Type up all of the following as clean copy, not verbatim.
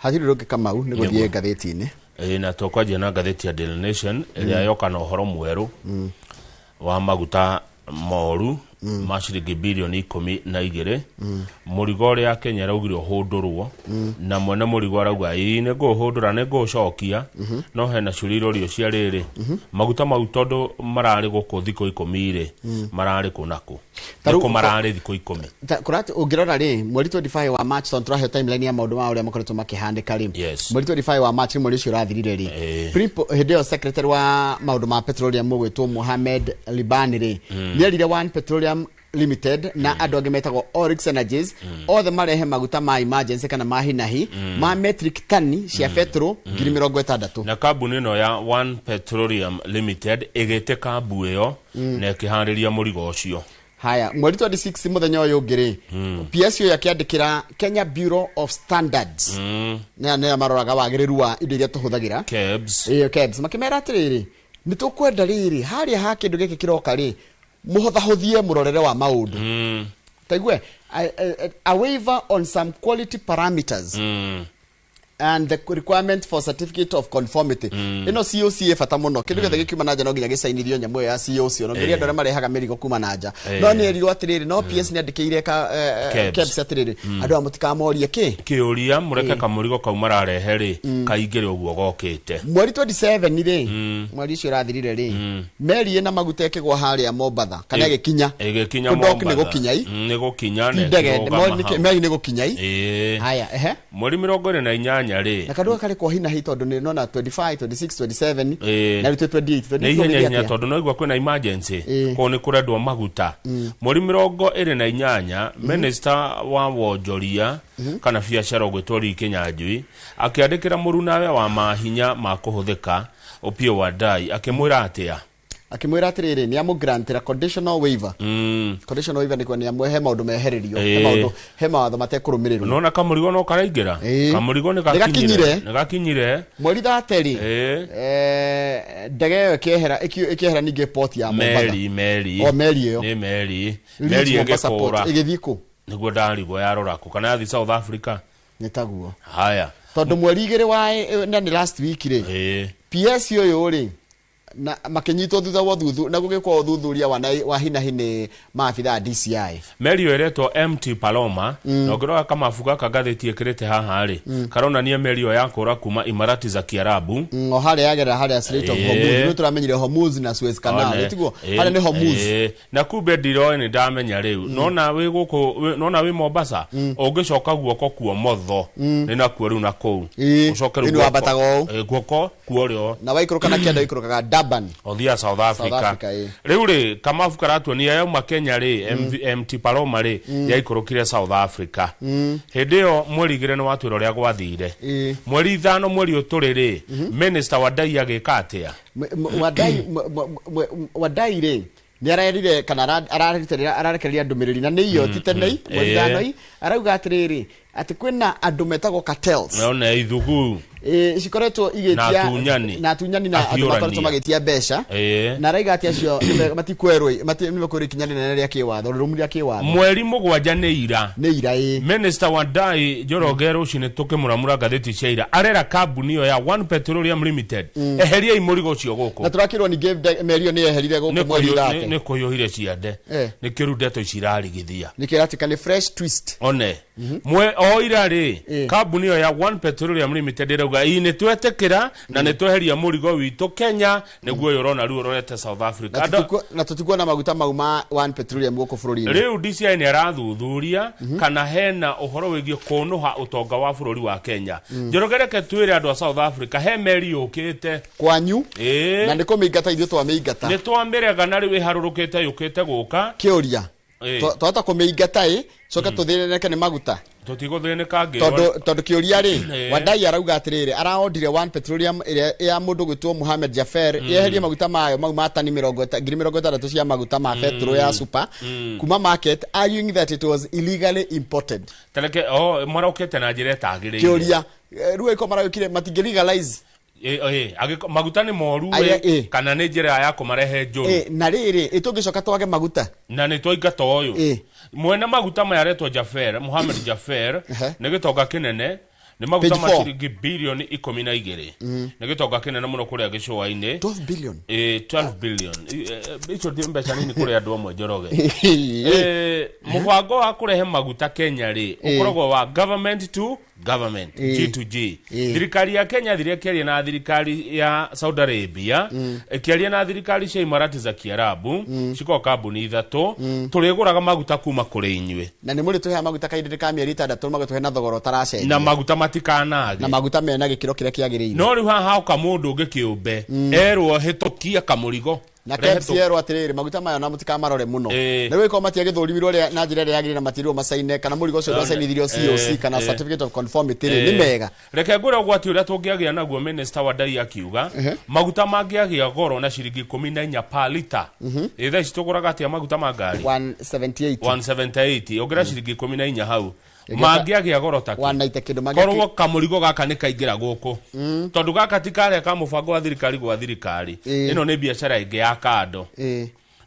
Hatirĩ ũngĩ Kamau nĩ gũthiĩ ngathĩti-inĩ. Ĩĩ, na tũkwanjia na ngathĩti ya Daily Nation ĩrĩa yoka na ũhoro mwerũ wa maguta moru ma ciringi birioni 12. Mũrigo ũrĩa Kenya ĩraugire ũhũndũrwo, na mwene mũrigo arauga ĩĩ, nĩ ngũũhũndũra, nĩ ngũũcokia, no hena ciũria irorio cia rĩrĩ, maguta mau tondũ mararĩ gũkũ thikũ 10 rĩ, mararĩ kũ na kũ? Ta rĩu- Nĩkũ mararĩ thikũ 10? Ũngĩrora rĩ, mweri 25 wa March, tondũ tũraheo timeline ya maũndũ ma ũrĩa makoretwo makĩhanĩka rĩ, mweri 25 wa March nĩ mweri ũcio ũrathirire rĩ, hĩndĩ ĩyo secretary wa maũndũ ma petroleum ũgwĩtwo Mohamed Libani rĩ, nĩerire One Petroleum Limited na andũ angĩ metagwo Oryx Energies othe marehe maguta ma emergency kana ma hinahi ma metric tani cia betũrũ 60,000. Na kambuni ĩno ya One Petroleum Limited ĩgĩte kambu ĩyo na ĩkĩharĩria mũrigo ũcio. Haya, mweri 26, mũthenya ũyũ ũngĩ rĩ, PS ũyũ akĩandĩkĩra Kenya Bureau of Standards, nĩa maroraga wagĩrĩru wa indo iria tũhũthagĩra. KEBS. Ĩyo KEBS, makĩmera atĩrĩrĩ, nĩ tũkwenda rĩrĩ harĩa ha kĩndũ gĩkĩ kĩroka rĩ, mũhũthahũthie mũrorere wa maũndũ, taigue a waiver on some quality parameters and the requirement for certificate of conformity. Ĩno COC ĩ bata mũno. Kĩndũ gĩothe gĩkiuma na nja no nginya gĩcainithio nyamũ ĩyo ya COC, ona ũngĩria andũ arĩa marehaga mĩrigo kuma na nja. No nĩ erirwo atĩrĩrĩ, no PS nĩ andĩkĩire ka KEBS. KEBS atĩrĩrĩ, andũ aya mũtikamorie kĩ kĩũria, mũreke kamũrigo kau mararehe rĩ kaingĩre ũguo gokĩte. Mweri 27 rĩ, mweri ũcio ũrathirire rĩ, meri ĩna maguta ĩkĩgwa harĩa Mombatha kana ĩgĩkinya. Ĩgĩkinya Kũdock nĩ Mombatha. gũkinya i. Nĩ gũkinya Ti na ndege. ĩkĩrũgama hau. Meri nĩ gũkinya i. Haya, ehe. Mweri 28 rĩ, Na kandu karĩ kwa hinahi, tondũ nĩ nona 25, 26, 27 na rĩu twĩ 28. Nĩ ihenya ihenya 28. Tondũ no igua kwĩna emergency. Ĩĩ. Kũu nĩ kũrendwo maguta. Mweri 28, minister wa wonjoria kana biacara ũgwĩtwo Lee Kinyanjui akĩandĩkĩra mũrunawe wa mahinya ma kũhũthĩka Opiyo Wandayi akĩmwĩra atĩa? Akĩmwĩra atĩrĩrĩ, nĩ amũgrantĩra conditional waiver. Conditional waiver nĩ kuonia he maũndũ mehererio, he maũndũ, he mawatho matekũrũmĩrĩrwo. Nona kamũrigo no karaingĩra. Kamũrigo nĩ Nĩ gakinyire. Nĩ gakinyire. Mweri 30, ndege ĩyo ĩkĩehera, ĩkĩehera ningĩ port ya Mombatha. Meri, meri. O meri ĩyo. Nĩ meri. Reach Meri Mombasa port. ĩgĩkũra. Ĩgĩthiĩ kũ? Nĩguo ndarigwo yarora kũ, kana yathi South Africa. Nĩ taguo. Haya. Tondũ mweri 2 wa na nĩ last week rĩ, PS ũyũ rĩ na makĩnyitwo thutha wa ũthuthu na gũgĩkwo ũthuthuria wa hinahi nĩ maabitha a DCI. Meri ĩyo ĩretwo MT Paloma, na ũngĩrora kamabu gaka ngathĩti ĩkĩrĩte haha rĩ, karonania meri ĩyo yakũra kuma Imarati za Kiarabu. O harĩa yagerera harĩa Strait of Hormuz. Nĩ tũramenyire Hormuz na Suez Canal. Tiguo? Harĩa nĩ Hormuz. Na kumbe ndiroĩ, nĩ ndamenya rĩu. Nona wĩ gũkũ nona wĩ Mombasa, ũngĩcoka guoko kuomotho nĩ nakuo rĩu na kũu. Ũcoke rĩu Ĩni wambataga ũũ. Guoko kuorĩo. Na waikũrũka na kĩanda ũikũrũkaga Durban. Othia South Africa. Africa, ĩĩ. Rĩu rĩ, kamabu karatuonia yauma Kenya rĩ, MV, MT Paloma rĩ, yaikũrũkire South Africa. Hĩndĩ ĩyo mweri 2 nĩ watwĩra ũrĩa gwathire. Mweri 5, mweri ũtũrĩ rĩ, minister Wandayi agĩka atĩa? Wandayi rĩ, nĩ arerire kana ararekereria ndũmĩrĩri na nĩ iyo ti tene, mweri 5 i, arauga atĩrĩrĩ, atĩ kwĩna andũ metagwo cartels. Nona ithugu. Cikoretwo igĩtia Na atunyani. Na atunyani na andũ Ahiũrania. makoretwo magĩtia mbeca. Na araiga atĩ acio matikwerwo nĩmekwerwo ikinya rĩnene rĩa kĩwatho, rĩrũmu rĩa kĩwatho. Mweri 7 nĩ ira. Nĩ ira, ĩĩ. Minister Wandayi Njoroge rũcinĩ tũkĩmũramũra ngathĩti cia ira arera kambuni ĩyo ya One Petroleum Limited eheriai mũrigo ũcio Na gũkũ. tũrakĩrwo ningĩ meri ĩyo nĩ yeherire gũkũ mweri 30. Nĩ kũhiũhire ciande. Nĩkĩo rĩu ndeto ici irarigithia. Nĩkĩo ĩratuĩka nĩ fresh twist. One mwe oira rĩ, kambuni ĩyo ya One Petroleum Limited ĩrauga ii nĩ twetĩkĩra na nĩ tweheria mũrigo witũ Kenya, nĩguo ũyũ ũrona rĩu ũrorete South Africa. Na na tũtikuona maguta mau ma One Petroleum gũkũ bũrũri-inĩ. Rĩu DCI nĩ arathuthuria kana hena ũhoro wĩgiĩ kũnũha ũtonga wa bũrũri wa Kenya. Njoroge, reke twĩre andũ a South Africa he meri yũkĩte kwanyu na nĩ kũmĩingata ithuĩ twamĩingata. Nĩ twamĩrega na rĩu ĩharũrũkĩte yũkĩte gũka. Kĩũria, twahota kũmĩingata ĩ coke tũthĩnĩke nĩ maguta? Tũtigũthĩnĩka ngĩrwo. Tondũ kĩũria rĩ, Wandayi arauga atĩrĩrĩ, araondire One Petroleum ĩrĩa ya mũndũ gwĩtwo Mohamed Jaffer yeherie maguta mayo mau ma tani 60,000 cia maguta ma betũrũ ya super kuma market, arguing that it was illegally imported. Tareke o marokete na njĩra ĩtagĩrĩire. Kĩũria, rĩu ĩko maragĩkire matingĩ legalize? Maguta nĩ moru Aya, ĩ, kana nĩ njĩra ya kũmarehe njũru. Na rĩrĩ, ĩtũngĩcoka twage maguta? Na nĩ twaingata ũyũ Ĩ. mwene maguta maya aretwo Jafer, Mohamed Jafer. Nĩ gĩtonga kĩnene, Nĩ maguta Page ma four. ciringi bilioni 12. Nĩ gĩtonga kĩnene mũno kũrĩa gĩcũa-inĩ. 12 billion. 12 billion. Icio ti mbeca nini kũrĩ andũ amwe, Njoroge. Mũbango wa kũrehe maguta Kenya rĩ, ũkoragwo wa government to government, G to G. Thirikari ya Kenya thire ĩkĩaria na thirikari ya Saudi Arabia, ĩkĩaria na thirikari cia Imarati za Kiarabu, cikoragwo kambuni ithatũ, tũrĩgũraga maguta kuma kũrĩ inyuĩ. Na nĩ mũrĩtũheaga maguta kahinda ka mĩeri 6, magatũhe na thogora ũtaracenjia. Na maguta matikanage. Na maguta mena gĩkĩro kĩrĩa kĩagĩrĩire. No rĩu haha hoka mũndũ ũngĩ kĩũmbe, erwo hĩtũkia kamũrigo. Na Rehe KEBS yerwo atĩrĩrĩ, maguta maya ona mũtikamarore mũno. Na rĩu ĩkorwo matiagĩthũrimirwo ũrĩa na njĩra ĩrĩa yagĩrĩire na matirirwo macaine, kana mũrigo ũcio ndwacainithirio COC kana certificate of conformity rĩ, nĩ mega. Reke ngwĩre ũgwati ũrĩa tũngĩagĩa naguo. Minister wa Ndai akiuga maguta mangĩagĩa goro na ciringi 14 per lita. Ĩ thaa ici tũgũraga atĩa maguta ma ngari? 178. 178, ongerera ciringi 14 hau, mangĩagĩa goro ta kĩ? 190 kĩndũ Korwo kamũrigo gaka nĩ kaingĩra gũkũ, tondũ gaka ti karĩa ka mũbango wa thirikari gwa thirikari, ĩno nĩ biacara ĩngĩ ya kando.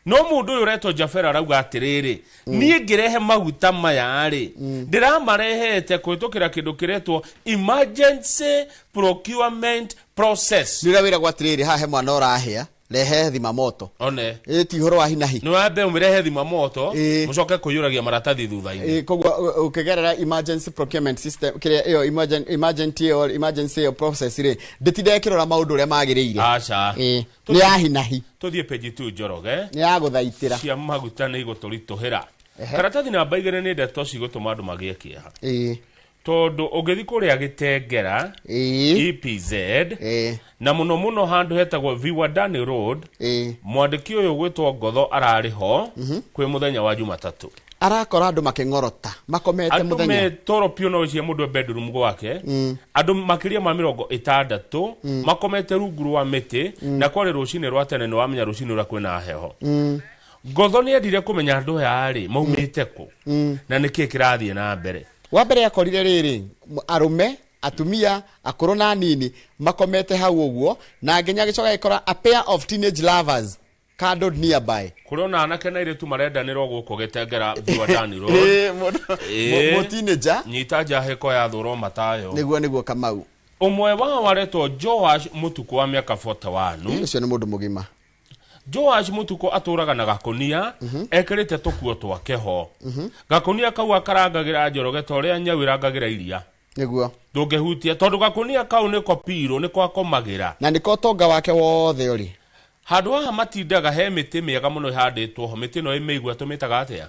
No mũndũ ũyũ ũretwo Jafera arauga atĩrĩrĩ, niĩ ngĩrehe maguta maya rĩ, ndĩramarehete kũhĩtũkĩra kĩndũ kĩretwo emergency procurement process. Nĩ ũrĩa wĩragwo atĩrĩrĩ, haha he mwana ũrahĩa, rehe thima moto. One. Ĩ ti ũhoro wa hinahi. Nĩ wambe ũmĩrehe thima moto, mũcoke kũiyũragia maratathi thutha-inĩ. Ĩ, koguo ũkĩgerera emergency procurement system kĩrĩa ĩyo emergency ĩyo, emergency ĩyo process rĩ, ndĩtinda ĩkĩrora maũndũ ũrĩa magĩrĩire. Aca. Ĩ, nĩ ya hinahi. Tũthiĩ page 2, Njoroge. Nĩ ya gũthaitĩra. Cia maguta nĩ igũtũritũhĩra. Karatathi namba 2 nĩ ndeto cigũtũma andũ magĩe kĩeha, tondũ ũngĩthiĩ kũrĩa Gĩtengera, EPZ, na mũno mũno handũ hetagwo Viwandani Road, mwandĩki ũyũ gwĩtwo Ngotho ararĩ ho kwĩ mũthenya wa Jumatatũ. Arakora andũ makĩng'orota makomete Andũ mũthenya. me toro piũ, no wĩcirie mũndũ e bedroom gwake. Andũ makĩria ma 60 makomete rungu rwa mĩtĩ, na kwarĩ rũcinĩ rwa tene. Nĩ wamenya rũcinĩ ũrĩa kwĩna heho. Ngotho nĩ endire kũmenya andũ aya rĩ maumĩte kũ na nĩkĩ kĩrathiĩ na mbere. Wa mbere akorire rĩrĩ, arũme, atumia, akũrũ na anini makomete hau ũguo, na nginya agĩcoka agĩkora a pair of teenage lovers cuddled nearby. Kũrĩ ona anake na airĩtu marendanĩrwo gũkũ Gĩtengera, Viwandani Road. Ĩ, mũndũ teenager. Nyita njahĩko ya thũro matayo. Nĩguo Kamau. Ũmwe wao aretwo Joash Mũtukũ wa mĩaka 41. Ũcio nĩ mũndũ mũgima. Joash Mũtukũ atũraga na gakũnia ekĩrĩte tũkuo twake ho. Gakũnia kau akarangagĩra, Njoroge, ta ũrĩa nyau ĩrangagĩra iria. Ndũngĩhutia tondũ gakũnia kau nĩko pillow, nĩko akomagĩra. Na nĩko ũtonga wake wothe ũrĩ. Handũ haha matindaga he mĩtĩ mĩega mũno ĩhandĩtwo ho. Mĩtĩ ĩno ĩ mĩigua tũmĩtaga atĩa?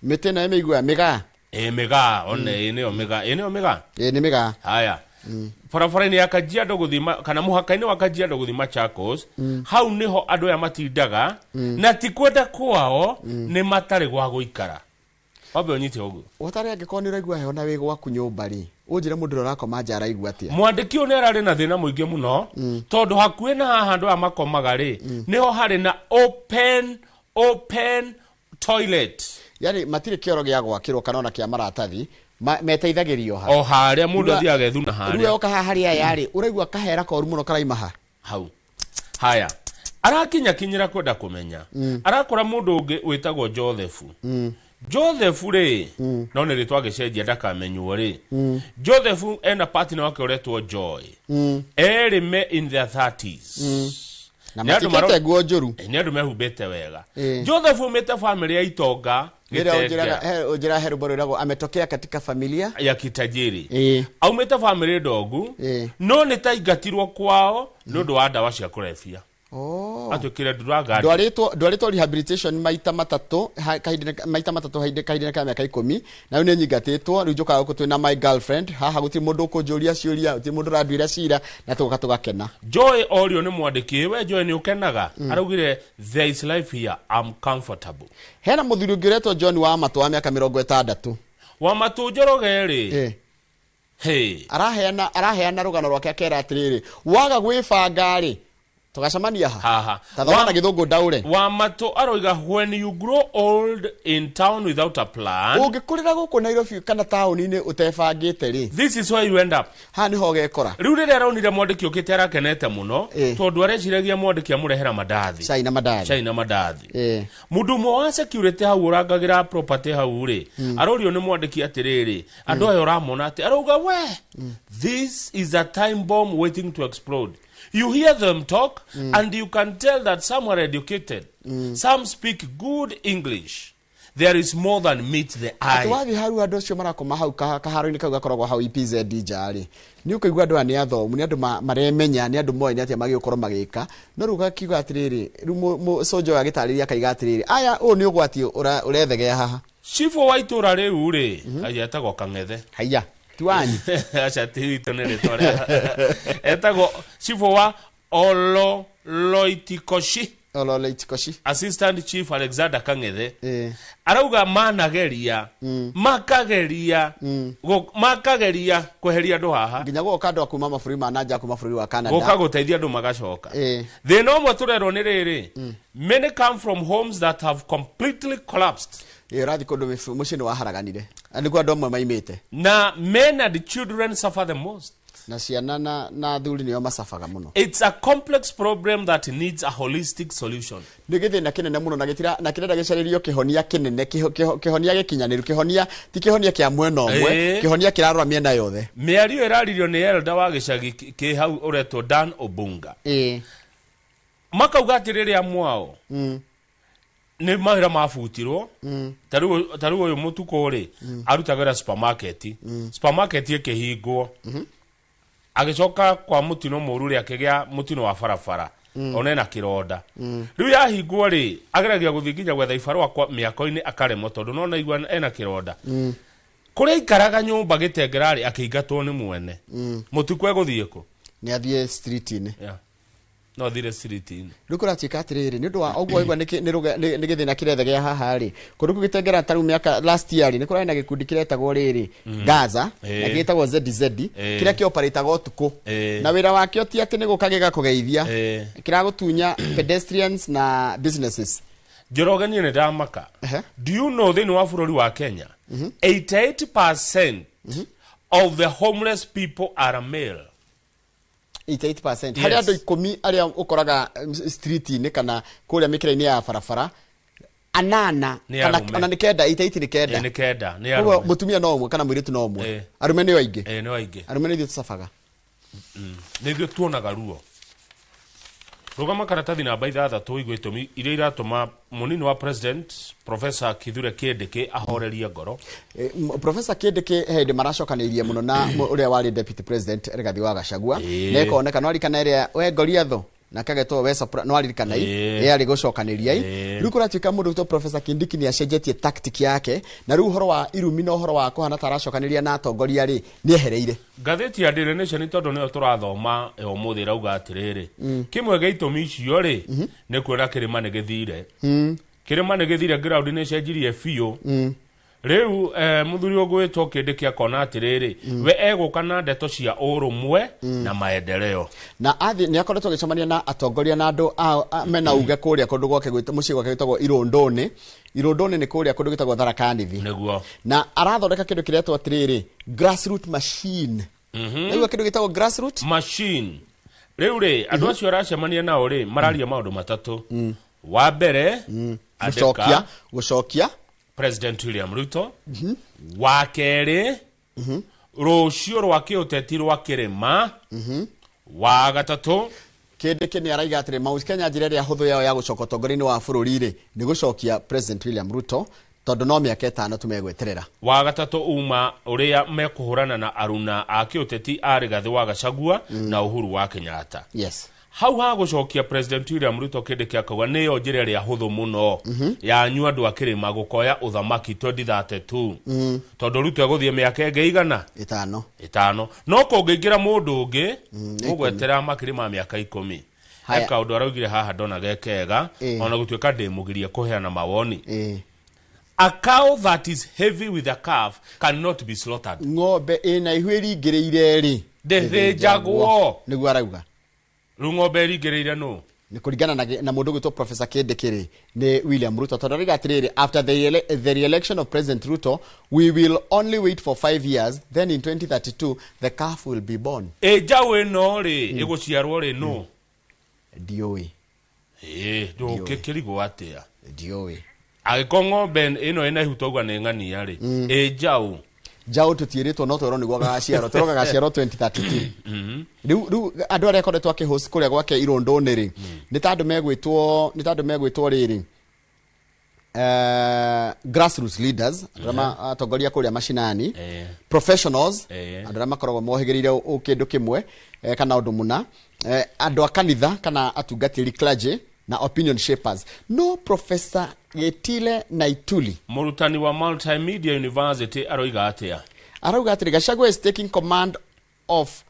Mĩtĩ ĩno ĩ mĩigua mĩgaa. Ĩ mĩgaa, one, ĩ nĩyo mĩgaa, ĩ nĩyo mĩgaa. Ĩ nĩ mĩgaa. Haya, barabara-inĩ ya Kajiado gũthiĩ kana mũhaka-inĩ wa Kajiado gũthiĩ Machakos, hau nĩho andũ aya matindaga, na ti kwenda kwao, nĩ matarĩ gwa gũikara. Wambe ũnyite ũguo. Ũtarĩ angĩkorwo nĩ ũraigua heho na wĩ gwaku nyũmba rĩ, ũnjĩre mũndũ ũrĩa ũrakoma nja araigua atĩa? Mwandĩki ũyũ nĩ ararĩ na thĩna mũingĩ mũno, tondũ hakuhĩ na haha andũ aya makomaga rĩ, nĩho harĩ na open toilet. Yani matirĩ kĩoro gĩa gwakĩrwo kana ona kĩa maratathi, meteithagĩrio ha? O harĩa mũndũ athiaga ethuna Rĩu harĩa. oka haha harĩa aya rĩ, ũraigua kahera koru mũno karaima ha. Hau haya arakinya kinyĩra kwenda kũmenya, arakora mũndũ ũngĩ wĩtagwo Joseph. Joseph rĩ, no nĩ rĩtwa agĩcenjia ndakamenywo rĩ, Joseph ena partner wake ũretwo Joy, erĩ me in their 30s. Na Nĩ andũ matikĩte nguo njũru. Nĩ andũ mehumbĩte wega. Joseph umĩte famĩlĩ ya itonga Rĩrĩa Gĩtengera. Ũnjĩra he rwĩmbo rwĩragwo ametokea katika familia ya kitajiri. Aumĩte famĩlĩ ndogu, no nĩ ta ingatirwo kwao nĩ ũndũ wa ndawa cia kũrebia. Atuĩkire nduraga. Ndwarĩtwo rehabilitation maita matatũ maita matatũ kahinda ka mĩaka 10, na rĩu nĩ nyingatĩtwo. Rĩu njũkaga gũkũ twĩna my girlfriend haha, gũtirĩ mũndũ ũkũnjũria ciũria, gũtirĩ mũndũ ũranduĩra cira, na tũgoka tũgakena. Joy orio nĩ mwandĩki, "We Joy, nĩ ũkenaga?" Araugire, "There is life here, I'm comfortable." Hena mũthuri ũngĩ ũretwo John wa Matũ wa mĩaka 60. Wa Matũ, Njoroge rĩ, hey. Araheana rũgano rwake akera atĩrĩrĩ, waga gwĩbanga rĩ, Tũgacemania ha. Haha. Tathoma na gĩthũngũ ndaũre. Wa matũ aroiga, when you grow old in town without a plan, Ũngĩkũrĩra gũkũ Nairobi kana taũni-inĩ ũtebangĩte rĩ, this is where you end up. Haha nĩho ũgekora. Rĩu rĩrĩa aronire mwandĩki ũkĩte arakenete mũno, tondũ areciragia mwandĩki amũrehera mandathi. Cai na mandathi. Cai na mandathi. Mũndũ ũmwe wa security hau ũrangagĩra property hau rĩ, arorio nĩ mwandĩki atĩrĩrĩ, andũ aya ũramona atĩ, arauga we, this is a time bomb waiting to explode. You hear them talk and you can tell that some are educated, some speak good English. There is more than meets the Atĩ eye. Wathiĩ hau andũ acio marakoma hau kaharo-inĩ kau gakoragwo hau EPZ nja rĩ, nĩ ũkũigua andũ aya nĩ athomu, nĩ andũ maremenya, nĩ andũ moĩ nĩ atĩa magĩgũkorwo magĩka. No rĩu gakiuga atĩrĩrĩ, rĩu soldier ũyũ agĩtarĩria akaiga atĩrĩrĩ, aya ũyũ nĩ ũgwati ũrethegea haha. Chifu wa itũra rĩu rĩ, etagwo Kang'ethe. Haiya, ti wanyu. Aca, ti witũ, nĩ rĩtwa rĩa etagwo chifu wa Ololoitikoshi. Ololoitikoshi. Assistant Chief Alexander Kang'ethe arauga manageria makageria makageria kweheria andũ haha, nginya gũgoka andũ a kuma mabũrũri ma nanja, kuma bũrũri wa Canada, gũka gũteithia andũ magacoka. Thĩna ũmwe tũrerwo nĩ rĩrĩ, many come from homes that have completely collapsed. Ĩ, ũrathiĩ kũndũ mũciĩ nĩ waharaganire. Na nĩkuo andũ amwe maimĩte. Na men and children suffer the most. Na ciana na athuri nĩo macabaga mũno. It's a complex problem that needs a holistic solution. Nĩ gĩthĩna kĩnene mũno na gĩtira na kĩrenda gĩcarĩrio kĩhonia kĩnene, kĩhonia gĩkinyanĩru, kĩhonia ti kĩhonia kĩa mwena ũmwe, kĩhonia kĩrarora mĩena yothe. Mĩario ĩraririo nĩ elder wa gĩcagi kĩ hau ũretwo Dan Obunga. Makauga atĩ rĩrĩa mwao nĩ mawĩra mabutirwo, ta rĩu ũyũ mũtukũ rĩ, arutaga wĩra supermarket, supermarket ĩkĩhingwo, agĩcoka kwa mũtino mũru rĩ, akĩgĩa mũtino wa barabara, ona ena kĩronda. Rĩu yahingwo rĩ, ageragia gũthiĩ nginya gwetha ibarũa kwa mĩako-inĩ akaremwo, tondũ nona igua ena kĩronda. Kũrĩa aikaraga nyũmba gĩtengera rĩ, akĩingatwo nĩ mwene. Mũtukũ egũthiĩ kũ? Nĩ athiĩ street-inĩ. Yeah. No athire street-inĩ. Rĩu kũratuĩka atĩrĩrĩ, nĩ ũndũ wa ũguo waigua nĩ gĩthĩna kĩrethegea haha rĩ, kũndũ kũu gĩtengera ta rĩu mĩaka last year rĩ, nĩ kũrarĩ na gĩkundi kĩretagwo rĩrĩ Gaza, na gĩtagwo ZZ, kĩrĩa kĩoparĩtaga ũtukũ. Na wĩra wakĩo ti atĩ nĩ gũka gĩgakũgeithia, kĩragũtunya pedestrians na businesses. Njoroge, niĩ nĩ ndamaka. Do you know thĩinĩ wa bũrũri wa Kenya 88% of the homeless people are male? 88%? Yes. Harĩ andũ 10 arĩa ũkoraga street-inĩ kana kũrĩa mĩkĩra-inĩ ya barabara, anana Nĩ kana arũme. ona nĩ kenda, 88 nĩ kenda. Ĩ, nĩ kenda nĩ Koguo arũme. mũtumia no ũmwe kana mũirĩtu no ũmwe. Arũme nĩo aingĩ. Ĩ, nĩ aingĩ. Arũme nĩ ithuĩ tũcabaga. Nĩ ithuĩ tuonaga ruo. Rũgama karatathi namba 6 ũigue itũmi iria iratũma mũnini wa president Professor Kithure Kindiki ahorerie ngoro. Professor Kindiki he hĩndĩ maracokanĩirie mũno na ũrĩa warĩ deputy president Rigathi wa Gachagua, na ĩkoneka no aririkana ĩrĩa we Goliatho na kagetwo we sopra no aririkana i ĩ arĩ gũcokanĩria i. Rĩu kũratuĩka mũndũ wĩtwo Professor Kindiki nĩ acenjetie tactic yake, na rĩu ũhoro wa irumi na ũhoro wa kũhana ta aracokanĩria na atongoria rĩ, nĩ ehereire. Ngathĩti ya Daily Nation, tondũ nĩyo tũrathoma ya ũmũthĩ, ĩrauga atĩrĩrĩ, kĩmwe gĩa itũmi icio rĩ, nĩ kuona kĩrĩma nĩ gĩthire, kĩrĩma nĩ gĩthire, ground nĩ ĩcenjirie biũ. Rĩu mũthuri ũgwĩtwo Kindiki akona atĩrĩrĩ, we egũka na ndeto cia ũrũmwe na maendeleo. Na athi nĩ akoretwo agĩcemania na atongoria na andũ mena uge kũrĩa kũndũ gwake mũciĩ gwake gwĩtagwo Irũndũnĩ. Irũndũnĩ nĩ kũrĩa kũndũ gwĩtagwo Tharaka Nithi. Na arathondeka kĩndũ kĩretwo atĩrĩrĩ, grassroot machine. Naigua kĩndũ gĩtagwo grassroot machine. Rĩu rĩ, andũ acio aracemania nao rĩ, mararia maũndũ matatũ. Wa mbere, andĩka, Gũcokia President William Ruto. Wa kerĩ, rũciũ rwa kĩũteti rwa kĩrĩma. Wa gatatũ, Kindiki nĩ araiga atĩrĩ Mount Kenya njĩra ĩrĩa hũthũ yao ya gũcoka ũtongoria-inĩ wa bũrũri rĩ, nĩ gũcokia President William Ruto, tondũ no mĩaka 5 tu megweterera. Wa gatatũ, uma ũrĩa mekũhũrana na aruna a kĩũteti a Rigathĩ wa Gachagua na Uhuru wa Kenyatta. Hau ha gũcokia President William Ruto, Kindiki akauga nĩyo njĩra ĩrĩa hũthũ mũno yanyu andũ a kĩrĩma gũkoya ũthamaki 2032, tondũ Ruto egũthiĩ mĩaka ĩngĩ igana? 5. 5. No kũngĩingĩra mũndũ ũngĩ, mũgwetera makĩria ma mĩaka 10. Haya. He kaũndũ araugire haha ndona ge kega, ona gũtuĩka ndĩmũgirie kũheana mawoni. A cow that is heavy with a calf cannot be slaughtered. Ng'ombe ĩna ihu ĩringĩrĩire rĩ, ndĩthĩnjagwo. Nĩguo arauga. Rĩu ng'ombe ĩringĩrĩire nũ? Nĩ kũringana na mũndũ ũgwĩtwo Professor Kindiki rĩ, nĩ William Ruto, tondũ arauga atĩrĩrĩ, after the re-election of President Ruto, we will only wait for 5 years, then in 2032 the calf will be born. Ĩ njaũ ĩno rĩ, ĩgũciarwo rĩ nũ? Ndiũĩ. Ĩ ndũngĩkĩrigwo atĩa? Ndiũĩ. Angĩkorwo ng'ombe ĩno ĩna ihu tauga nĩ ng'ania rĩ, ĩ njaũ? Njaũ tũtiĩrĩtwo, no twĩrwo nĩguo gagaciarwo, twĩrwo gagaciarwo 2032. Rĩu andũ arĩa akoretwo akĩhost kũrĩa gwake irũndũ-inĩ rĩ, nĩ ta andũ megwĩtwo, nĩ ta andũ megwĩtwo rĩrĩ, grassroots leaders, andũ arĩa atongoria kũrĩa macinani, professionals, andũ arĩa makoragwo mohĩgĩrĩire kĩndũ kĩmwe, kana ũndũ mũna, andũ a kanitha kana atungatĩri clergy na opinion shapers. No Professor Gitile Naituli, mũrutani wa Multimedia University, aroiga atĩa? Arauga atĩrĩ, Gachagua is taking command of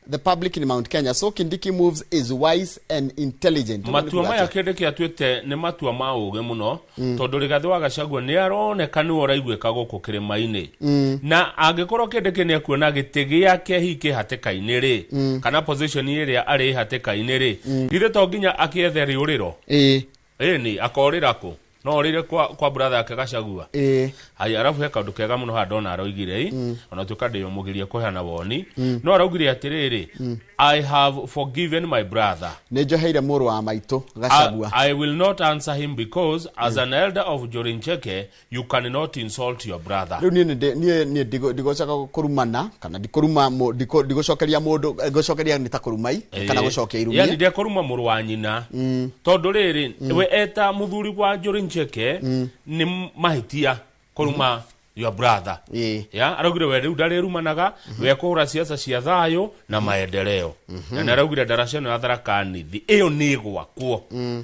the public in Mount Kenya, so Kindiki moves is wise and intelligent. Matua maya Kindiki atuĩte nĩ matua ma ũgĩ mũno, tondũ Rigathĩ wa Gachagua nĩ aroneka nĩwe ũraiguĩka gũkũ kĩrĩma-inĩ, na angĩkorwo Kindiki nĩ ekuona gĩtĩ gĩake hihi kĩ hatĩka-inĩ rĩ, kana position ĩrĩa arĩ hatĩka-inĩ rĩ, githĩ to nginya akĩethe rĩũrĩro? Ĩni akorĩra kũ? No orĩre kwa brother yake Gachagua. Haya, arabu he kaũndũ kega mũno haha ndona aroigire, ona tuĩka ndĩmũgirie kũheana woni, no araugire atĩrĩrĩ, I have forgiven my brother. Nĩ njoheire mũrũ wa maitũ Gachagua. I will not answer him because as an elder of Njuri Ncheke you cannot insult your brother. Rĩu niĩ ndigũcoka kũrumana kana ndikũruma, ndigũcokeria mũndũ, ngũcokeria nĩ ta kũrumai kana gũcokia irumia. Yani ndekũruma mũrũ wa nyina, tondũ rĩrĩ, we eta mũthuri wa Njuri Ncheke nĩ mahĩtia kũruma your brother. Ya araugire we rĩu ndarĩrumanaga, we kũhũra siasa cia thayũ na maendeleo. Na nĩ araugire ndaraca ĩno ya Tharaka Nithi ĩyo nĩ ĩgwakwo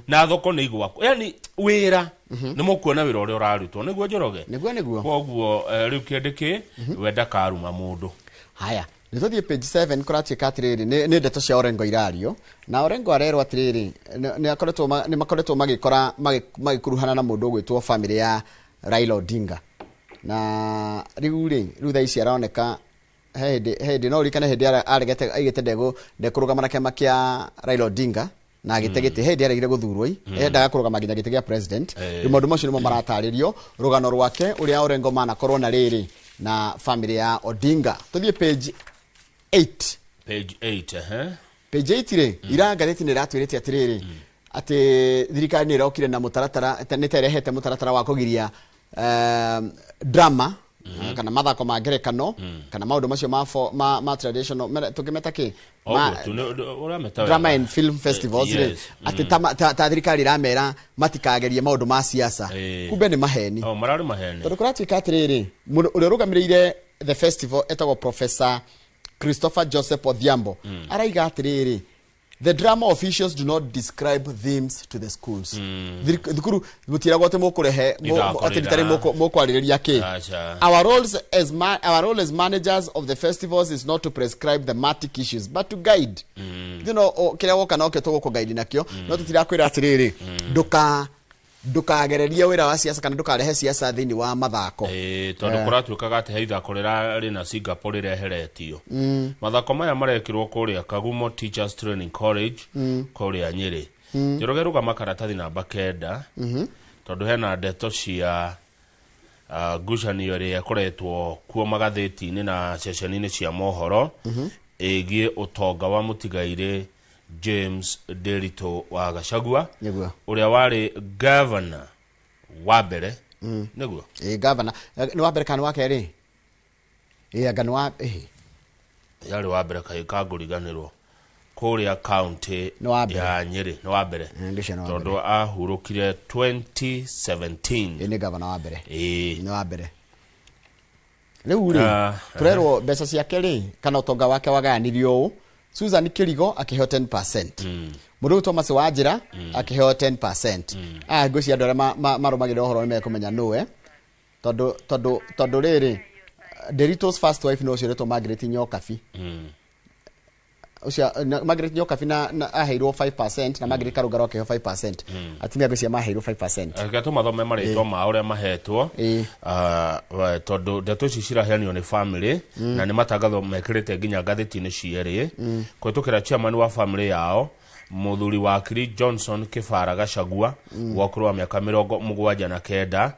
na thoko nĩ igwakwo, yani wĩra nĩ mũkuona wĩra ũrĩa ũrarutwo nĩguo Njoroge. Nĩguo. Koguo rĩu Kindiki we ndakaruma mũndũ. Haya, nĩ tũthiĩ page 7, kũratuĩka atĩrĩrĩ, nĩ ndeto cia Orengo irario, na Orengo arerwo atĩrĩrĩ, nĩ makoretwo magĩkora magĩkuruhana na mũndũ ũgwĩtwo family ya Raila Odinga. Na rĩu rĩ, rĩu thaa ici aroneka he hĩndĩ no ũririkane hĩndĩ aregete aigĩte ndekũrũgama na kĩama kĩa Raila Odinga na agĩte gĩtĩ, hĩndĩ aregire gũthurwo i, endaga kũrũgama nginya gĩtĩ gĩa president. Rĩu maũndũ macio nĩmo maratarĩrio rũgano rwake ũrĩa Orengo manakorwo na rĩrĩ na family ya Odinga. Tũthiĩ page 8. Page 8, Page 8 rĩ, ira ngathĩti nĩ ĩratwĩrĩte atĩrĩrĩ, atĩ thirikari nĩ ĩrokire na mũtaratara, nĩ ta ĩrehete mũtaratara wa kũgiria drama kana mathako ma ngerekano kana maũndũ macio ma traditional tũngĩmeta kĩ? Drama and film festivals rĩ, atĩ ta thirikari ĩramera matikagerie maũndũ ma siasa. Kumbe nĩ maheni. Mararĩ maheni. Tondũ kũratuĩka atĩrĩrĩ, ũrĩa ũrũgamĩrĩire the festival etagwo Professor Christopher Joseph Odhiambo, araiga atĩrĩrĩ, the drama officials do not describe themes to the schools. Thukuru gũtiragwo atĩ mũkũrehe atĩ ritarĩ mũkwarĩrĩria kĩ. Our role as managers of the festivals is not to prescribe thematic issues but to guide. You know, kĩrĩa woka nokĩo tũgũkũ-guide nakĩo, no tũtirakwĩra atĩrĩrĩ, ndũkagererie wĩra wa siasa kana ndũkarehe siasa thĩinĩ wa mathako. Tondũ kũratuĩkaga atĩ he ithako rĩrarĩ na Singapore rĩreheretio. Mathako maya marekĩrwo kũrĩa Kagumo Teachers Training College kũrĩa Nyĩrĩ. Njoroge rũgama karatathi namba 9, tondũ hena ndeto cia ngucanio ĩrĩa ĩkoretwo kuo magathĩti-inĩ na ceceni-inĩ cia mohoro ĩgiĩ ũtonga wa mũtigairĩ James Nderitu wa Gachagua, ũrĩa warĩ governor wa mbere. Nĩguo? Governor nĩ wa mbere kana nĩ wa kerĩ? Anga nĩ wa, Yarĩ wa mbere kaĩ kangũriganĩrwo kũrĩa county ya Nyĩrĩ, nĩ wa mbere. Tondũ ahurũkire 2017. Nĩ governor wa mbere. Nĩ wa mbere. Rĩu rĩ, tũrerwo mbeca ciake rĩ, kana ũtonga wake wagayanirio ũũ. Susan Kirigo akĩheo 10%. Mũndũ Thomas Wanjĩra akĩheo 10%. Ngwĩciria andũ arĩa marũmagĩrĩra ũhoro nĩmekũmenya nũwe. Tondũ rĩrĩ, Nderitu's first wife no ũcio ũretwo Margaret Nyokabi. Ũcio Margaret Nyokabi na aheirwo 5% na Margaret Karũngaro akĩheo 5%. Atumia ngwĩciria maheirwo 5%. Reke tũmathome marĩtwa mao ũrĩa mahetwo, tondũ ndeto ici ciraheanio nĩ family na nĩ matangatho mekĩrĩte nginya ngathĩti-inĩ cierĩ kũhĩtũkĩra chairman wa family yao Muthuri wa Kiri Johnson Kibara Gachagua wa ũkũrũ wa mĩaka 79,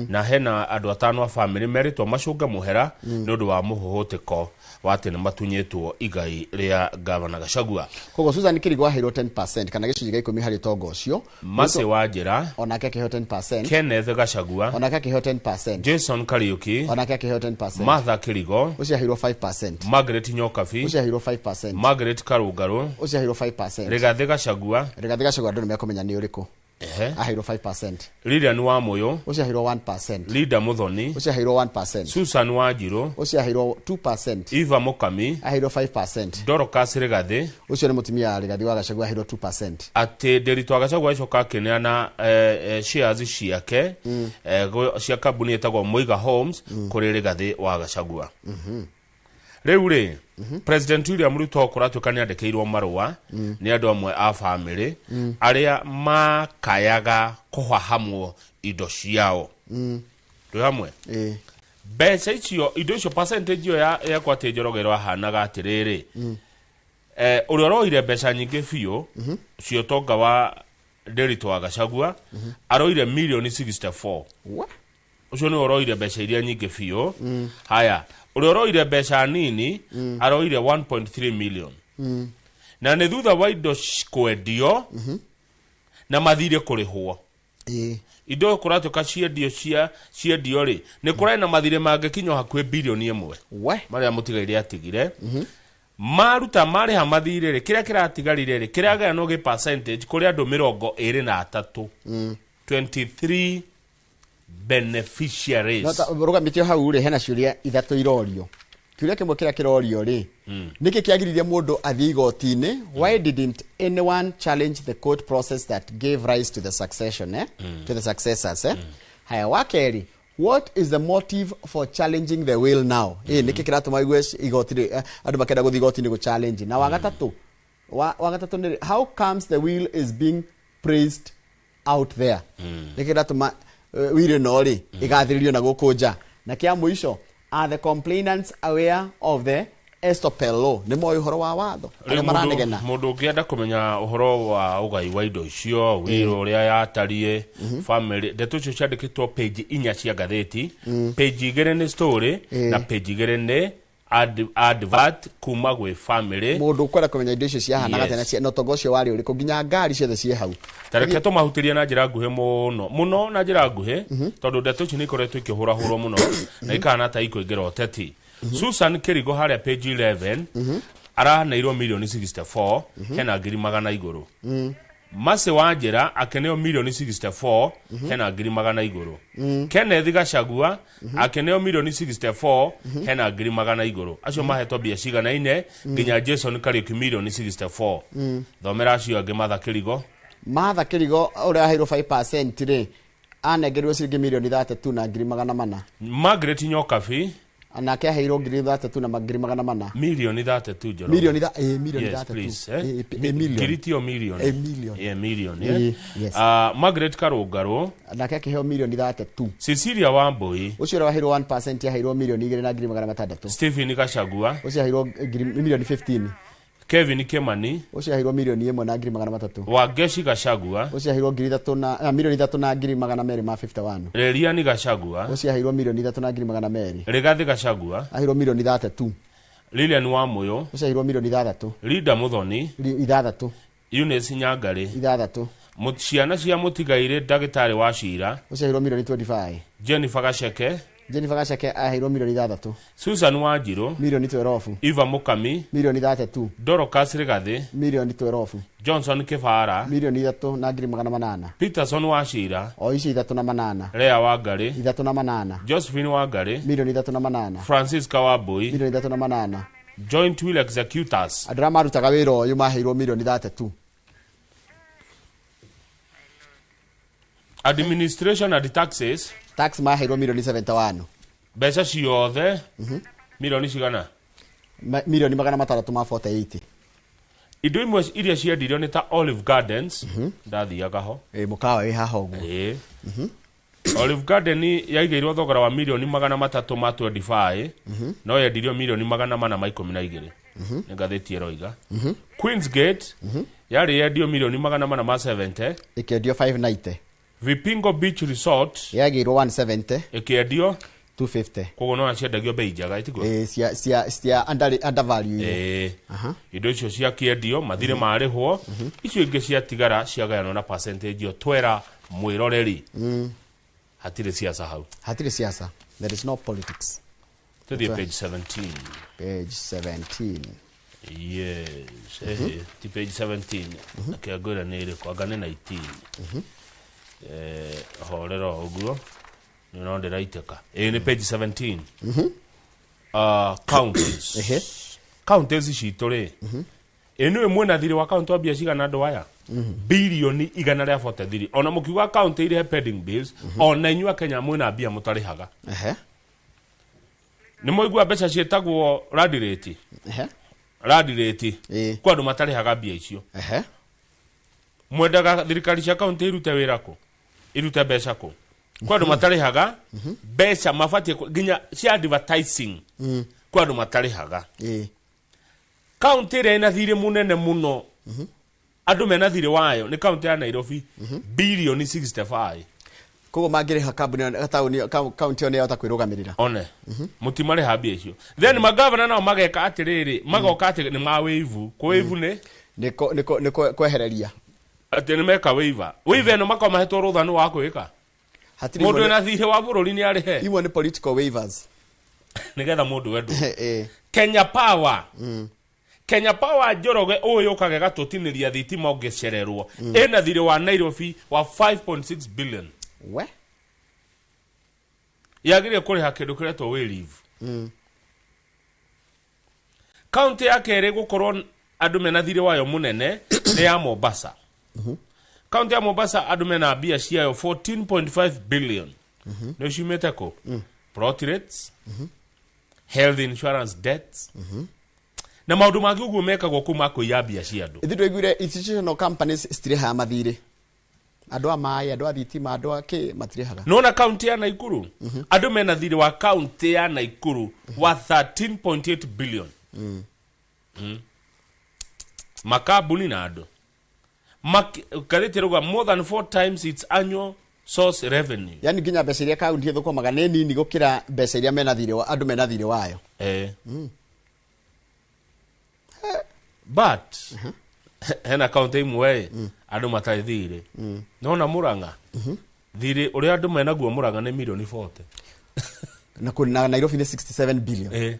na hena andũ atano a famĩlĩ merĩtwo macũnge mũhera nĩ ũndũ wa mũhũhũtĩko wa atĩ nĩ matunyĩtwo igai rĩa gavana Gachagua. Koguo Susan Kirigo aheirwo 10% kana gĩcunjĩ gĩa 10 harĩ ũtonga ũcio. Mercy Wanjĩra, onake akĩheo 10%. Kenneth Gachagua, onake akĩheo 10%. Jason Kariuki, onake akĩheo 10%. Martha Kirigo, ũcio aheirwo 5%. Margaret Nyokabi, ũcio aheirwo 5%. Margaret Karũngarũ, ũcio aheirwo 5%. Rigathĩ Gachagua, Rigathĩ Gachagua andũ nĩ mekũmenya nĩ ũrĩkũ. Ehe. Aheirwo 5%. Lilian Wamuyu, ũcio aheirwo 1%. Linda Muthoni, ũcio aheirwo 1%. Susan Wanjiru, ũcio aheirwo 2%. Eva Mukami, aheirwo 5%. Dorcas Rigathĩ, ũcio nĩ mũtumia wa Rigathĩ wa Gachagua aheirwo 2%. Atĩ Ndiritu wa Gachagua acoka akĩneana shares ciake cia kambuni ĩtagwo Muiga Homes kũrĩ Rigathĩ wa Gachagua. Rĩu rĩ, President William Ruto kũratuĩka nĩ andĩkĩirwo marũa nĩ andũ amwe a famĩlĩ arĩa makayaga kũhahamwo indo ciao. Twĩ hamwe? Ĩĩ. Mbeca icio, indo icio, percentage ĩyo yakwa atĩ Njoroge ĩrahanaga atĩrĩrĩ, ũrĩa ũroire mbeca nyingĩ biũ cia ũtonga wa Ndiritu wa Gachagua aroire mirioni 64. What? Ũcio nĩwe ũroire mbeca iria nyingĩ biũ. Haya, ũrĩa ũroire mbeca nini aroire 1.3 million, na nĩ thutha wa indo kwendio na mathirĩ kũrĩhwo. Ĩĩ. Indo kũratuĩka ciendio cia ciendio rĩ, nĩ kũrarĩ na mathirĩ mangĩkinya hakuhĩ 1 birioni We. marĩa mũtigaire atigire. Maruta marĩha mathirĩ rĩ, kĩrĩa kĩratigarire rĩ, kĩragayanwo gĩ percentage kũrĩ andũ 23, 23 beneficiaries. No ta rũgamĩtio hau rĩ, hena ciũria ithatũ irorio. Kĩũria kĩmwe kĩrĩa kĩrorio rĩ, nĩkĩ kĩagiririe mũndũ athiĩ igoti-inĩ? Why didn't anyone challenge the court process that gave rise to the succession, eh? To the successors, eh? Haya, wa kerĩ, what is the motive for challenging the will now? Ĩ nĩkĩ kĩratũma igue igoti rĩ, andũ makenda gũthiĩ igoti-inĩ gũ challenge? Na wa gatatũ, wa gatatũ nĩ, how comes the will is being praised out there? Nĩkĩ kĩratũma will ĩno rĩ ĩgathĩrĩrio na gũkũ nja? Na kĩa mũico, are the complainants aware of the estoppel law? Nĩ moĩ ũhoro wa watho arĩa Rĩu maranegena? Mũndũ ũngĩenda kũmenya ũhoro wa ũgai wa indo icio, wĩra ũrĩa yatariĩ, family, ndeto icio ciandĩkĩtwo page 4 cia ngathĩti. Page 2 nĩ story na page 2 nĩ advert kuma gwĩ family. Mũndũ ũkwenda kũmenya indo icio ciahanaga Yes. atĩa na ũtonga ũcio warĩ ũrĩkũ, nginya ngari ciothe ciĩ hau. Ta reke tũmahutĩrie na njĩra nguhĩ mũno mũno, na njĩra nguhĩ, tondũ ndeto ici nĩ ikoretwo ikĩhũrahũrwo mũno na ikahana ta ikũingĩra ũteti. Susan Kirigo harĩa page 11 araneirwo mirioni 64 hena ngiri magana igũrũ. Mercy Wanjĩra akĩneo mirioni 64 hena ngiri magana igũrũ. Kenneth Gachagua akĩneo mirioni 64 hena ngiri magana igũrũ. Acio mahetwo mbia ciganaine nginya Jason Kariuki mirioni 64. Thomera acio angĩ, Martha Kirigo. Martha Kirigo ũrĩa aheirwo 5% rĩ, anengerirwo ciringi mirioni 32 na ngiri magana mana. Margaret Nyokabi, nake aheirwo ngiri 32 na ngiri magana mana. Mirioni 32, Njoroge. Mirioni tha mirioni Yes, 32. please, eh? Million. Ngiri tio milioni. Million. Yeah, million, eh? Yes. Margaret Karũngarũ, nake akĩheo mirioni 32. Cecilia Wambui, Ũcio ũrĩa waheirwo 1% aheirwo mirioni 2 na ngiri magana matandatũ. Stephen Gachagua, Ũcio aheirwo mirioni 15. Kevin Kimani, Ũcio aheirwo mirioni 1 na ngiri magana matatũ. Wangeshi Gachagua, Ũcio aheirwo ngiri ithatũ na mirioni 3 na ngiri magana merĩ ma 51. Leliani Gachagua, Ũcio aheirwo mirioni 3 na ngiri magana merĩ. Rigathi Gachagua, Aheirwo mirioni 32. Lilian Wamuyu, Ũcio aheirwo mirioni 6. Linda Muthoni, 6. Eunice Nyangari, 6. Ciana cia mũtigairĩ ndagĩtarĩ wa cira, Ũcio aheirwo mirioni 25. Jennifer Gacheke, Jennifer Gacheke aheirwo mirioni 6. Susan Wanjiru, Mirioni 12. Eva Mukami, Mirioni 32. Dorcas Rigathi, Mirioni 12. Johnson Kibara, Mirioni 3 na ngiri magana manana. Peterson Wachira, O icio 3 na manana. Lea Wangari, 3 na manana. Josephine Wangari, Mirioni 3 na manana. Francisca Wambui, Mirioni 3 na manana. Joint Will Executors, Andũ arĩa marutaga wĩra ũyũ maheirwo mirioni 32. Administration and Taxes, Tax maheirwo mirioni 71. Mbeca ciothe milioni cigana? Mirioni magana matandatũ ma 48. Indo imwe iria ciendirio nĩ ta Olive Gardens, ndathiaga ho. Ĩ mũkawa wĩ haha ũguo. Ĩĩ. Olive Garden yaigĩirwo thogora wa milioni 325 no yendirio milioni 412, nĩ ngathĩti ĩroiga. Queens Gate Yarĩ yendio milioni 470. Ĩkĩendio 590. Vipingo Beach Resort yagĩirwo 170. Ĩkĩendio 250. Koguo no ciendagio bei njega itiguo? Ĩĩ, cia under value. Ĩĩ. Indo icio ciakĩendio mathirĩ marĩhwo, icio ingĩ ciatigara ciagayanwo na percentage ĩyo twera mwĩroreri. Hatirĩ siasa hau. Hatirĩ siasa, there is no politics. Tũthiĩ page 17. Page 17. Yes, ti page 17, reke ngwĩre nĩ ĩrĩkũ, anga nĩ 19. Horera o ũguo nĩ no ndĩraitĩka. Ĩĩ, nĩ page 17. Counties. Counties citũ rĩ, ĩ nĩwe mwĩna thirĩ wa kaunti wa mbia cigana? Andũ aya bilioni 143, ona mũkiuga kaunti irĩhe pending bills, ona inyuĩ a Kenya mwĩna mbia mũtarĩhaga. Nĩ mũigua mbeca ciĩtagwo land rate. Land rate. Kwa andũ matarĩhaga mbia icio. Mwendaga thirikari cia kaunti irute wĩra kũ, irute mbeca kũ? Kwa andũ matarĩhaga mbeca mabatiĩ nginya cia advertising, kwa andũ matarĩhaga. Kaunti ĩrĩa ĩna thirĩ mũnene mũno andũ mena thirĩ wayo nĩ kaunti ya Nairobi, bilioni 65. Koguo mangĩrĩha kambuni ĩyo- taũni kaunti ĩyo nĩ yahota kwĩrũgamĩrĩra. One mũtimarĩha mbia icio, then magavana nao mageka atĩrĩrĩ, magoka atĩ nĩ ma waive. Kũ waive nĩ Nĩ kwehereria. Atĩ nĩ meka waiver. Waiver ĩno makorwo mahetwo rũtha nĩ wa kwĩka. Hatirĩ. Mũndũ imwe wĩna thirĩ wa bũrũri nĩ arĩhe. Imwe nĩ political waivers. Nĩgetha mũndũ wendwo. Kenya Power, Kenya Power, Njoroge ũyũ ũkaga ĩgatũtinĩria thitima ũngĩcererwo, ĩna thirĩ wa Nairobi wa 5.6 billion. We. Yagĩrĩire kũrĩha kĩndũ kĩretwo wayleave. Kaunti ya kerĩ gũkorwo andũ mena thirĩ wayo mũnene nĩ ya Mombasa. Kaunti ya Mombasa andũ mena mbia ciayo 14.5 billion. Nĩ ciumĩte kũ? Plot rates, health insurance debts na maũndũ mangĩ ũguo mekagwo kũu ma kũiya mbia cia andũ. Ithuĩ twaiguire institutional companies citirĩhaga mathirĩ, andũ a maĩ, andũ a thitima, andũ a kĩ matirĩhaga. Nona kaunti ya Naikuru andũ mena thirĩ wa kaunti ya Naikuru wa 13.8 billion. Makambuni na andũ ngathĩti ĩrauga more than four times its annual source revenue. Yani nginya mbeca iria kaunti ĩthũkũmaga nĩ nini gũkĩra mbeca iria mena thirĩ wa andũ mena thirĩ wayo. But hena kaunti imwe ĩ andũ matarĩ thirĩ. Nona Murang'a, thirĩ ũrĩa andũ menaguo Murang'a nĩ milioni 40. Na Nairobi nĩ 67 billion.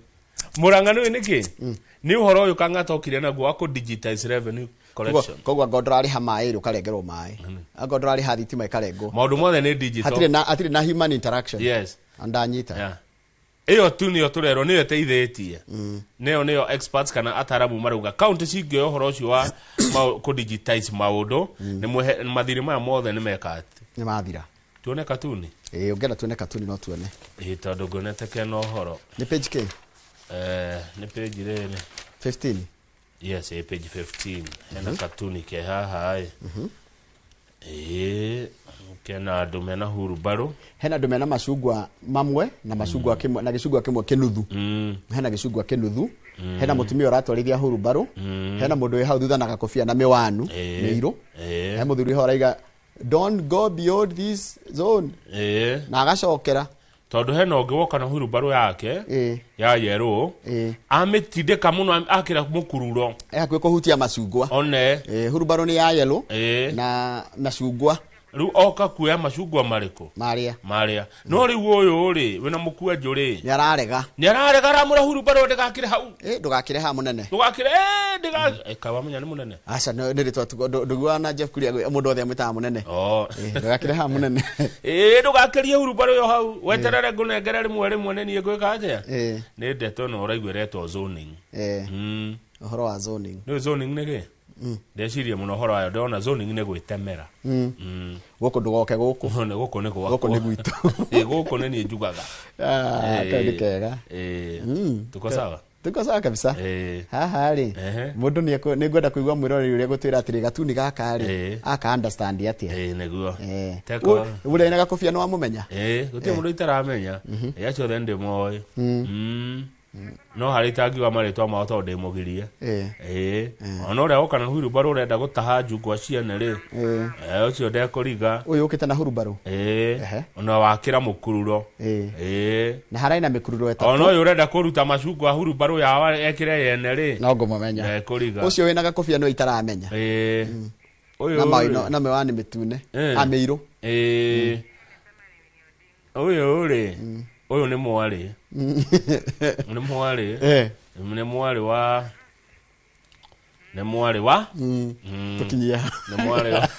Murang'a nĩ nĩkĩ nĩ ũhoro ũyũ Kang'ata okire naguo wa kũ digitize revenue collection. Koguo angorwo ndũrarĩha maĩ rĩ, ũkarengerwo maĩ, angorwo ndũrarĩha thitima ĩkarengwo. Maũndũ mothe nĩ digital. Hatirĩ na human interaction. Ndanyita. Yeah. Ĩyo tu nĩyo tũrerwo nĩyo ĩteithĩtie, nĩyo experts kana ataramu marauga kaunti cingĩoya ũhoro ũcio wa kũ digitize maũndũ nĩ mathirĩ maya mothe nĩ meka atĩ Nĩ mathira. Tuone katuni. Ĩĩ, ũngĩenda tuone katuni no tuone. Ĩ tondũ nguonete kena ũhoro. Nĩ page k? Nĩ page rĩrĩ. 15. Yes, ĩ page 15 hena katuni ke haha ĩ. Ĩ kena andũ mena hurubarũ. Hena andũ mena macungwa mamwe na macungwa kĩmwe na gĩcungwa kĩmwe kĩnuthu. Hena gĩcungwa kĩnuthu, hena mũtumia ũratwarithia hurubarũ, hena mũndũ wĩ hau thutha na gakobia na mĩwanu mĩirũ. He mũthuri ho araiga, "Don't go beyond this zone," na agacokera. Tondũ hena ũngĩ woka na hurubarũ yake ya yerũ, amĩtindĩka mũno akĩra mũkururo. E hakuhĩ kũhutia macungwa. One. Ĩĩ, hurubarũ nĩ ya yellow na macungwa. Rĩu oka kuoya macungwa marĩkũ? Marĩa. Marĩa. No rĩu ũyũ rĩ wĩna mũkwanjũ rĩ, Nĩ ararega. Nĩ ararega, aramũra hurubarũ ndĩgakĩre hau. Ĩ, ndũgakĩre haha mũnene. Ndũgakĩre, ndĩga kawamenya nĩ mũnene. Aca, nĩ rĩtwa ndũiguaga na Jeff Kuria mũndũ othe amwĩtaga mũnene. Oh. Ĩ, ndũgakĩre haha mũnene. Ĩ, ndũgakĩrie hurubarũ ĩyo hau, weterere ngũnengere rĩmwe rĩmwe nĩ niĩ ngwĩka atĩa. Nĩ ndeto ĩno ũraigua ĩretwo zoning. Ũhoro wa zoning. Nĩ zoning nĩ kĩ? Ndeciria mũno ũhoro wayo, ndĩrona zoning nĩ gwĩtemera. Gũkũ ndũgoke gũkũ. Nĩ gũkũ nĩ gwakwa. Gũkũ nĩ gwitũ. Ĩ, gũkũ nĩ niĩ njugaga. Ah, kau nĩ kega. Ĩ, tuko sawa. Tuko sawa kabisa. Haha rĩ, mũndũ nĩ ngwenda kũigua mwĩroreri ũrĩa gũtwĩra atĩrĩ gatuni gaka rĩ, aka understand atĩa. Ĩ, nĩguo. Teko. Ũrĩa wĩna gakobia nĩ wamũmenya? Ĩ, gũtirĩ mũndũ itaramenya. Ĩ, acio othe ndĩmoĩ. No harĩ itangiuga marĩtwa mao tondũ ndĩmũgirie. Ĩĩ. Ĩĩ, ona ũrĩa woka na huirubarũ ũrenda gũtaha njungwa ciene rĩ, ũcio ndekũriga. Ũyũ ũkĩte na hurubarũ. Ĩĩ. Ehe. Ona wakĩra mũkururo. Ĩĩ. Ĩĩ. Na hararĩ na mĩkururo ĩtatũ. Ona ũyũ ũrenda kũruta macungwa hurubarũ yao ekĩre yene rĩ, No ngũmũmenya. ndekũriga. Ũcio wĩna gakobia no itaramenya. Ĩĩ. Ũyũ Na rĩ, na mĩwani mĩtune. Ĩĩ. A mĩirũ. Ĩĩ. Ũyũ rĩ, ũyũ nĩ mwarĩ. Nĩ mwarĩ. Nĩ mwarĩ wa, nĩ mwarĩ wa, Tũkinyie hau. nĩ mwarĩ wa.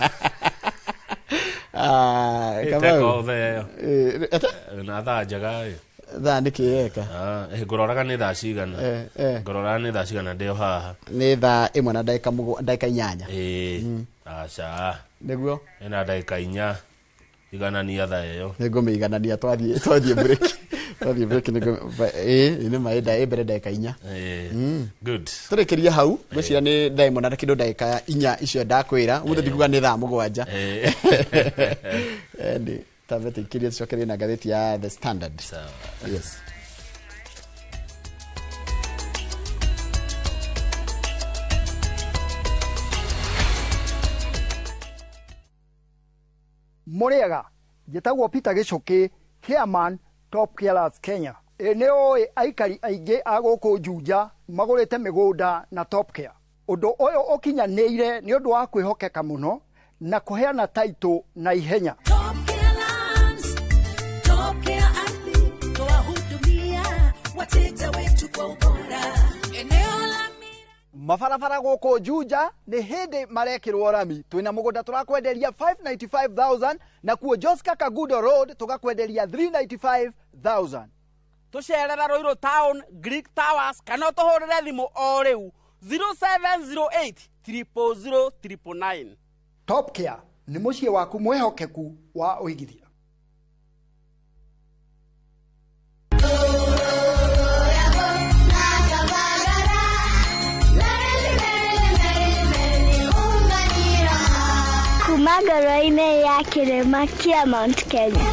Ah, Ĩĩ, Kamau. teka othe ĩyo. Ĩĩ, ate? Na thaa njega ĩ. Thaa nĩ kĩeka. Ah, ngũroraga nĩ thaa cigana. Ngũroraga nĩ thaa cigana ndĩ o haha. Nĩ thaa 1 na ndagĩka 8. Ĩĩ. Aca. Nĩguo? Ĩna ndagĩka 4. Iganania thaa ĩyo. Nĩngũmĩiganania twathiĩ break. Twathiĩ break ĩĩ nĩ ma ĩ mbere ndagĩka 4. Ĩĩ. Good. Tũrĩkĩrie hau, ngwĩciria nĩ thaa 1 na kĩndũ ndagĩka 4 icio ndakwĩra. Ũmũthĩ ndikuga nĩ thaa 7. Ĩndĩ tambe tũikĩrie tũcokerie na ngathĩti ya The Standard. Sawa. Yes. Mũrĩega, njĩtagwo Peter Gĩcũkĩ, chairman Top Carers Kenya. Ĩ nĩ ũĩ aikari aingĩ a gũkũ Juja magũrĩte mĩgũnda na Top Care. Ũndũ ũyũ ũkinyanĩire nĩ ũndũ wa kwĩhokeka mũno na kũheana title na ihenya. Top Care Lands, Top Care Ardhi, twahudumia wateja wetu kwa ubora. Eneo la Mabarabara gũkũ Juja nĩ hĩndĩ marekĩrwo rami. Twĩna mũgũnda tũrakwenderia 595,000 na kuo Joska Kagudo Road tũgakwenderia 395,000. Tũcerera Ruiru Town, Greek Towers, kana ũtũhũrĩre thimũ o rĩu 0708 000 999. Top Care nĩ mũciĩ waku mwĩhokeku wa ũigithia. Kuma ngoro-inĩ ya kĩrĩma kĩa Mount Kenya.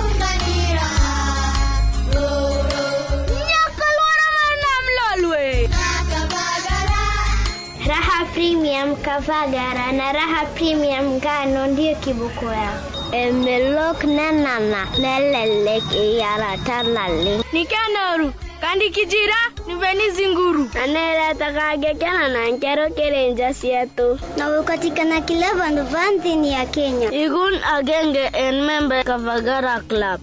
Raha Premium Kavagara na Raha Premium Ngano ndiyo kiboko yao. Emelok nanana nelelek iyaratanale. Nikanoru kandi kijira niveni zinguru. Aneretakagekena na nkero kerenja sietu. Na ukatikana kila vandu vanthini ya Kenya. Igun agenge en member Kavagara Club.